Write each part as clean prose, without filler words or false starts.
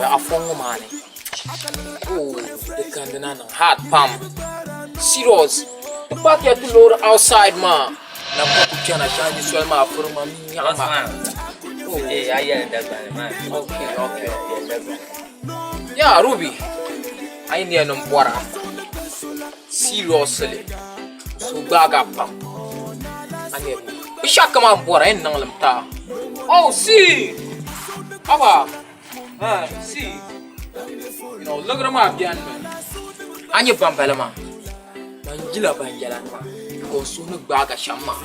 Boy, afɔ ŋɔ maa ni. Oh, di kandi na niŋ hard pam. Serious. Ti pakiya ti loori outside maa. Na ka ku chana shɛli ni soli maa furi ma nyaɣa ma. Oh. Eh, a yɛli Dagbani maa. Okay. Yeah, Ruby. A yi niya ni n bɔra. Seriously. So gbaaga pam. A niya binshɛɣu kam a ni bɔra, yɛn niŋ li mi taa. Oh, see! Aba! Eh, see! You know, liɣiri maa beni mi. A nyɛ ban bala maa? Ban yila ban yɛla nima ka o suhu ni gbaaga shɛm maa.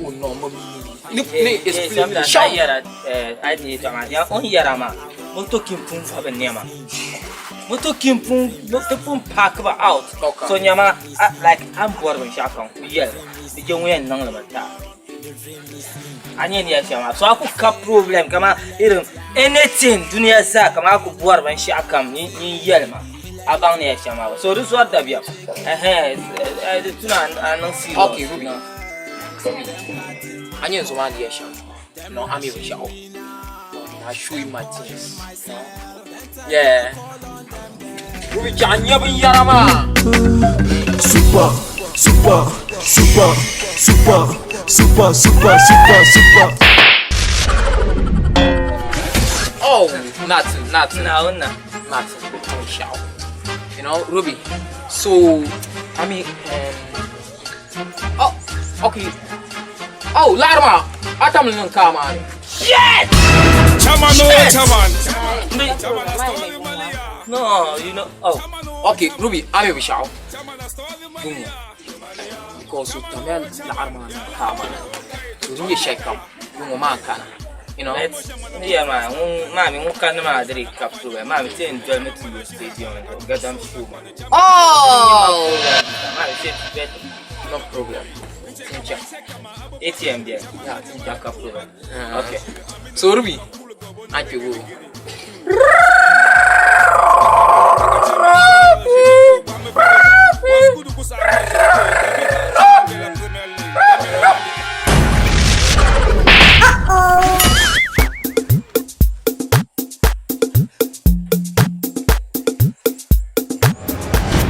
Oh no, mi ni ni explain shɛm. A yi yɛtɔɣa maa, ya o ni yɛra maa, moto kin pun va bi nɛma. Moto kin pun ti pun paaki ba out. So nyama like a ni bɔri binshɛɣu kam ku yɛli di je ŋun yɛn niŋ li mi taai. A nyɛ ni yɛli shɛm maa, so a ku ka problem kaman irin anything dunia zaa kaman a ku bɔri binshɛɣu kam nyin yɛli ma a baŋ ni yɛli shɛm maa so di zɔri dabiɛm ɛhɛn di tuna a niŋ serious. Okay, Ruby. Ruby. A nyɛ n zo maa ni yɛli shɛm. No, a mi binshɛɣu. I show you my things. No? Yeah. Ruby chɛɣu n nyɛ binyɛra maa. Super, super, super, super, super, super, super, super. Oh, nothing, nothing. Naawuni na. Nothing. Binshɛɣu. You know, Ruby. So, I mean, oh, okay. Oh, laɣiri maa, a tam li niŋ kaa maa ni. Shit! Chairman, oh, chairman. No, you know, oh. Okay, Ruby, a mi binshɛɣu. Duŋ because o tamya laɣiri maa niŋ kaa maa ni. So di nyɛ shɛli kam, duŋ maa kana. You know? Yeah, man. Maa mi ŋun kanni maa diri ka problem. Maa mi ti yɛn doli mi ti yo stadium gadam show maa. Oh! Maa mi ti bet. No problem. Tincha. ATM bia. Yeah, tincha. Ka problem. Okay. So Ruby, a kpe wo.